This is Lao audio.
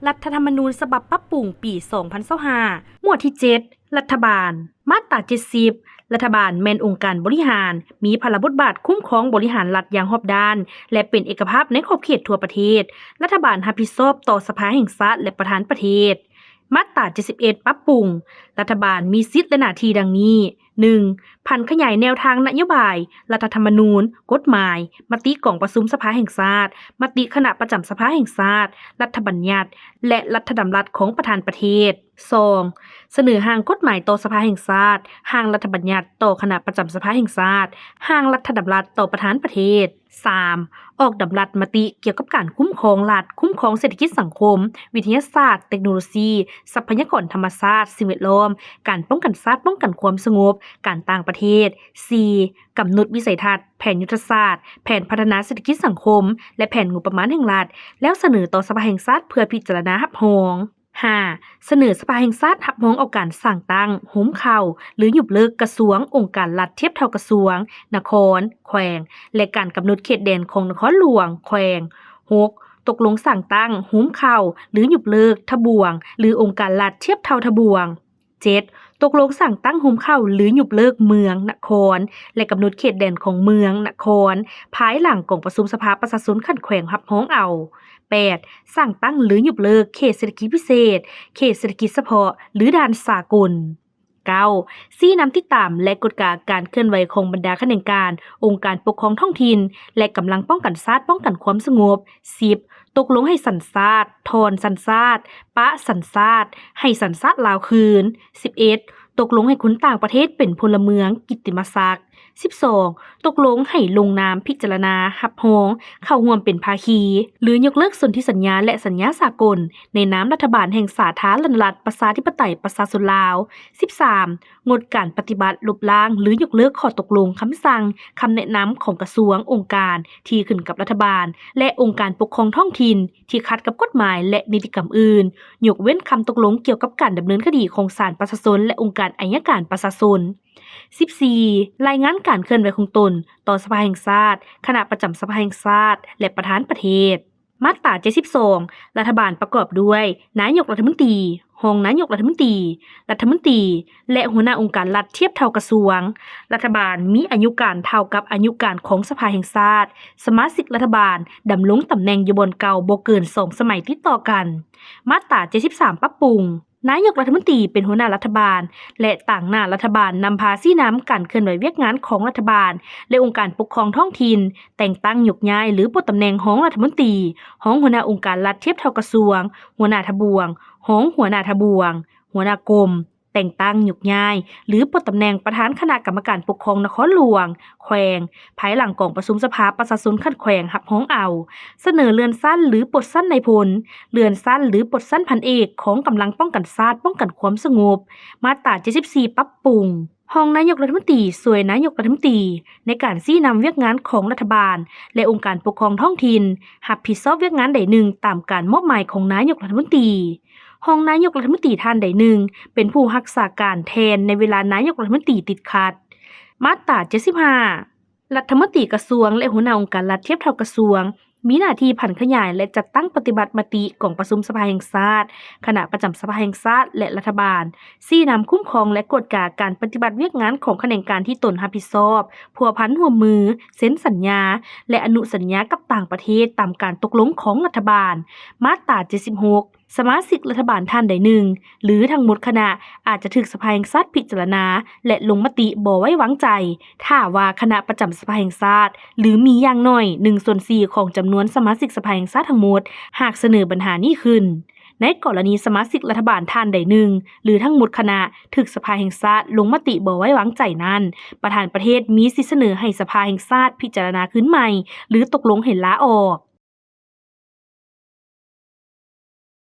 ລັດຖະທຳມະນູນສະບັບປັບປຸງປີສອງພັນຊາວຫ້າ ໝວດທີເຈັດ ລັດຖະບານ ມາດຕາເຈັດສິບ ລັດຖະບານແມ່ນອົງການບໍລິຫານ ມີພາລະບົດບາດຄຸ້ມຄອງບໍລິຫານລັດຢ່າງຮອບດ້ານ ແລະ ເປັນເອກະພາບໃນຂອບເຂດທົ່ວປະເທດ. ລັດຖະບານຮັບຜິດຊອບຕໍ່ສະພາແຫ່ງຊາດ ແລະ ປະທານປະເທດ. ມາດຕາເຈັດສິບເອັດ ປັບປຸງ ລັດຖະບານມີສິດ ແລະ ໜ້າທີ່ດັ່ງນີ້: ໜຶ່ງ ຜັນຂະຫຍາຍແນວທາງນະໂຍບາຍ, ລັດຖະທຳມະນູນ, ກົດໝາຍ, ມະຕິກອງປະຊຸມສະພາແຫ່ງຊາດ, ມະຕິຄະນະປະຈຳສະພາແຫ່ງຊາດ, ລັດຖະບັນຍັດ ແລະ ລັດຖະດຳລັດຂອງປະທານປະເທດ. ສອງ ສະເໜີຮ່າງກົດໝາຍຕໍ່ສະພາແຫ່ງຊາດ, ຮ່າງລັດຖະບັນຍັດຕໍ່ຄະນະປະຈຳສະພາແຫ່ງຊາດ, ຮ່າງລັດຖະດຳລັດຕໍ່ປະທານປະເທດ. ສາມ ອອກດຳລັດມະຕິກ່ຽວກັບການຄຸ້ມຄອງລັດ, ຄຸ້ມຄອງເສດຖະກິດສັງຄົມ, ວິທະຍາສາດ, ເຕັກໂນໂລຊີ, ຊັບພະຍາກອນທຳມະຊາດ, ສິ່ງແວດລ້ອມ, ການປ້ອງກັນຊາດ, ປ້ອງກັນຄວາມສະຫງົບ, ການຕ່າງປະເທດ. ສີ່ ກຳນົດວິໄສທັດ, ແຜນຍຸດທະສາດ, ແຜນພັດທະນາເສດຖະກິດສັງຄົມ ແລະ ແຜນງົບປະມານແຫ່ງລັດ ແລ້ວສະເໜີຕໍ່ສະພາແຫ່ງຊາດເພື່ອພິຈາລະນາຮັບຮອງ. ຫ້າ ສະເໜີສະພາແຫ່ງຊາດຮັບຮອງເອົາການສ້າງຕັ້ງ, ໂຮມເຂົ້າ ຫຼື ຍົກເລີກກະຊວງ, ອົງການລັດທຽບເທົ່າກະຊວງ, ນະຄອນ, ແຂວງ ແລະ ການກຳນົດເຂດແດນຂອງນະຄອນຫຼວງ, ແຂວງ. ຫົກ ຕົກລົງສ້າງຕັ້ງ, ໂຮມເຂົ້າ ຫຼື ຍົກເລີກທະບວງ ຫຼື ອົງການລັດທຽບເທົ່າທະບວງ. ເຈັດ ຕົກລົງສ້າງຕັ້ງ, ໂຮມເຂົ້າ ຫຼື ຍົກເລີກເມືອງ, ນະຄອນ ແລະ ກຳນົດເຂດແດນຂອງເມືອງ, ນະຄອນ ພາຍຫຼັງກອງປະຊຸມສະພາປະຊາຊົນຂັ້ນແຂວງຮັບຮອງເອົາ. ແປດ ສ້າງຕັ້ງ ຫຼື ຍົກເລີກເຂດເສດຖະກິດພິເສດ, ເຂດເສດຖະກິດສະເພາະ ຫຼື ດ່ານສາກົນ. ເກົ້າ ຊີ້ນຳຕິດຕາມ ແລະ ກວດກາການເຄື່ອນໄຫວຂອງບັນດາຂະແໜງການ, ອົງການປົກຄອງທ້ອງຖິ່ນ ແລະ ກຳລັງປ້ອງກັນຊາດ, ປ້ອງກັນຄວາມສະຫງົບ. ສິບ ຕົກລົງໃຫ້ສັນຊາດ, ຖອນສັນຊາດ, ປະສັນຊາດ, ໃຫ້ສັນຊາດລາວຄືນ. ສິບເອັດ ຕົກລົງໃຫ້ຄົນຕ່າງປະເທດເປັນພົນລະເມືອງກິດຕິມະສັກ. ສິບສອງ ຕົກລົງໃຫ້ລົງນາມພິຈາລະນາຮັບຮອງເຂົ້າຮ່ວມເປັນພາຄີ ຫຼື ຍົກເລີກສົນທິສັນຍາ ແລະ ສັນຍາສາກົນ ໃນນາມລັດຖະບານແຫ່ງສາທາລະນະລັດ ປະຊາທິປະໄຕ ປະຊາຊົນລາວ. ສິບສາມ ງົດການປະຕິບັດ, ລົບລ້າງ ຫຼື ຍົກເລີກຂໍ້ຕົກລົງ, ຄຳສັ່ງ, ຄຳແນະນຳຂອງກະຊວງ, ອົງການທີ່ຂຶ້ນກັບລັດຖະບານ ແລະ ອົງການປົກຄອງທ້ອງຖິ່ນທີ່ຂັດກັບກົດໝາຍ ແລະ ນິຕິກຳອື່ນ, ຍົກເວັ້ນຄຳຕົກລົງກ່ຽວກັບການດຳເນີນຄະດີຂອງສານປະຊາຊົນ ແລະ ອົງການໄອຍະການປະຊາຊົນ. ສິບສີ່ ລາຍງານການເຄື່ອນໄຫວຂອງຕົນຕໍ່ສະພາແຫ່ງຊາດ, ຄະນະປະຈຳສະພາແຫ່ງຊາດ ແລະ ປະທານປະເທດ. ມາດຕາເຈັດສິບສອງ ລັດຖະບານປະກອບດ້ວຍ ນາຍົກລັດຖະມົນຕີ, ຮອງນາຍົກລັດຖະມົນຕີ, ລັດຖະມົນຕີ ແລະ ຫົວໜ້າອົງການລັດທຽບເທົ່າກະຊວງ. ລັດຖະບານມີອາຍຸການເທົ່າກັບອາຍຸການຂອງສະພາແຫ່ງຊາດ. ສະມາຊິກລັດຖະບານດຳລົງຕຳແໜ່ງຢູ່ບ່ອນເກົ່າບໍ່ເກີນສອງສະໄໝຕິດຕໍ່ກັນ. ມາດຕາເຈັດສິບສາມ ປັບປຸງ. ນາຍົກລັດຖະມົນຕີເປັນຫົວໜ້າລັດຖະບານ ແລະ ຕາງໜ້າລັດຖະບານນຳພາຊີ້ນຳການເຄື່ອນໄຫວວຽກງານຂອງລັດຖະບານ ແລະ ອົງການປົກຄອງທ້ອງຖິ່ນ, ແຕ່ງຕັ້ງຍົກຍ້າຍ ຫຼື ປົດຕຳແໜ່ງຮອງລັດຖະມົນຕີ, ຮອງຫົວໜ້າອົງການລັດທຽບເທົ່າກະຊວງ, ຫົວໜ້າທະບວງ, ຮອງຫົວໜ້າທະບວງ, ຫົວໜ້າກົມ, ແຕ່ງຕັ້ງຍົກຍ້າຍ ຫຼື ປົດຕຳແໜ່ງປະທານຄະນະກຳມະການປົກຄອງນະຄອນຫຼວງ, ແຂວງ ພາຍຫຼັງກອງປະຊຸມສະພາປະຊາຊົນຂັ້ນແຂວງຮັບຮອງເອົາ. ສະເໜີເລື່ອນຊັ້ນ ຫຼື ປົດຊັ້ນນາຍພົນ, ເລື່ອນຊັ້ນ ຫຼື ປົດຊັ້ນພັນເອກຂອງກຳລັງປ້ອງກັນຊາດ, ປ້ອງກັນຄວາມສະຫງົບ. ມາດຕາເຈັດສິບສີ່ ປັບປຸງ. ຮອງນາຍົກລັດຖະມົນຕີຊ່ວຍນາຍົກລັດຖະມົນຕີໃນການຊີ້ນຳວຽກງານຂອງລັດຖະບານ ແລະ ອົງການປົກຄອງທ້ອງຖິ່ນ, ຮັບຜິດຊອບວຽກງານໃດໜຶ່ງຕາມການມອບໝາຍຂອງນາຍົກລັດຖະມົນຕີ. ຮອງນາຍົກລັດຖະມົນຕີທ່ານໃດໜຶ່ງເປັນຜູ້ຮັກສາການແທນໃນເວລານາຍົກລັດຖະມົນຕີຕິດຂັດ. ມາດຕາເຈັດສິບຫ້າ ລັດຖະມົນຕີກະຊວງ ແລະ ຫົວໜ້າອົງການລັດທຽບເທົ່າກະຊວງ ມີໜ້າທີ່ຜັນຂະຫຍາຍ ແລະ ຈັດຕັ້ງປະຕິບັດມະຕິກອງປະຊຸມສະພາແຫ່ງຊາດ, ຄະນະປະຈຳສະພາແຫ່ງຊາດ ແລະ ລັດຖະບານ, ຊີ້ນຳ, ຄຸ້ມຄອງ ແລະ ກວດກາການປະຕິບັດວຽກງານຂອງຂະແໜງການທີ່ຕົນຮັບຜິດຊອບ, ພົວພັນຮ່ວມມື, ເຊັນສັນຍາ ແລະ ອະນຸສັນຍາກັບຕ່າງປະເທດຕາມການຕົກລົງຂອງລັດຖະບານ. ມາດຕາເຈັດສິບຫົກ ສະມາຊິກລັດຖະບານທ່ານໃດໜຶ່ງ ຫຼື ທັງໝົດຄະນະ ອາດຈະຖືກສະພາແຫ່ງຊາດພິຈາລະນາ ແລະ ລົງມະຕິບໍ່ໄວ້ວາງໃຈ ຖ້າວ່າຄະນະປະຈຳສະພາແຫ່ງຊາດ ຫຼື ມີຢ່າງໜ້ອຍໜຶ່ງສ່ວນສີ່ຂອງຈຳນວນສະມາຊິກສະພາແຫ່ງຊາດທັງໝົດ ຫາກສະເໜີບັນຫານີ້ຂຶ້ນ. ໃນກໍລະນີສະມາຊິກລັດຖະບານທ່ານໃດໜຶ່ງ ຫຼື ທັງໝົດຄະນະ ຖືກສະພາແຫ່ງຊາດລົງມະຕິບໍ່ໄວ້ວາງໃຈນັ້ນ, ປະທານປະເທດມີສິດສະເໜີໃຫ້ສະພາແຫ່ງຊາດພິຈາລະນາຄືນໃໝ່ ຫຼື ຕົກລົງໃຫ້ລາອອກ.